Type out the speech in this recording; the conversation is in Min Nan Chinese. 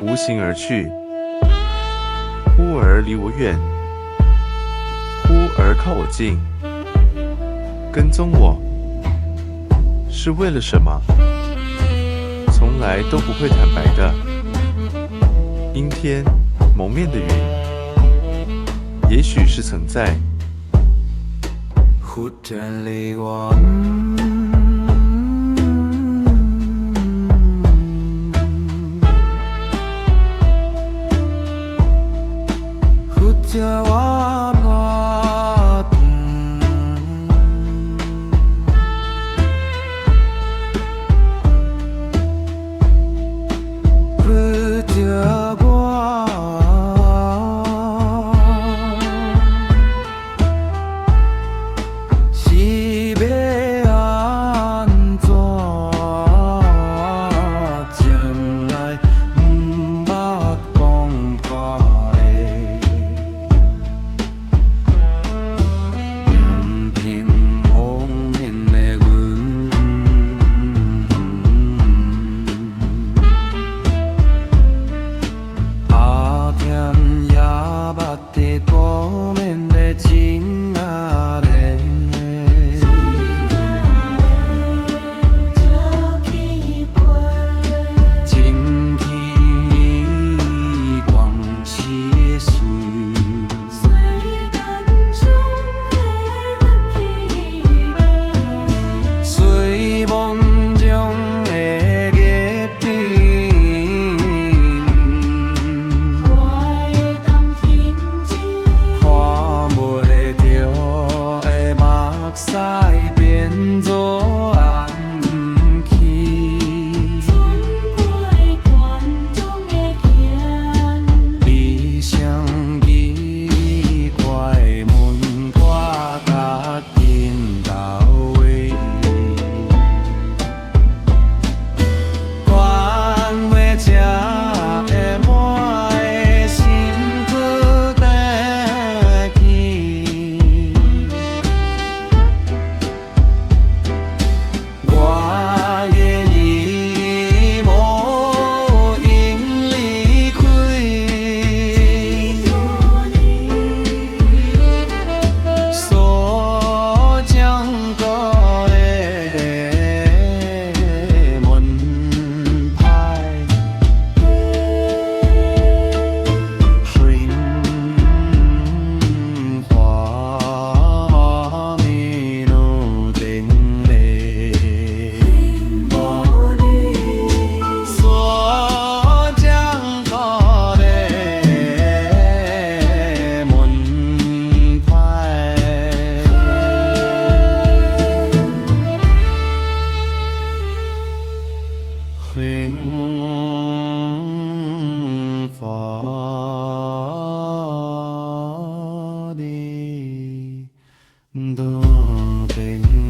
無形而去，忽而離我遠，忽而靠我近，跟蹤我，是為了什麼？從來都不會坦白的。陰天，蒙面的雲，也許是曾在。忽然離我。忽然我忽然我。是欲按怎？從來毋捌講破的，任憑蒙面的雲，阿天也捌佇孤面的情仔咧。真奇怪是事，睡夢中的月光，看袂著的目屎變做暗去。理想奇怪，問我家己佇佗位？關袂才會我的心閣轉去。我的伊無閒離開，鎖漿糊的門牌，春花暝兩頂咧。鎖漿糊的門牌，春花暝兩頂。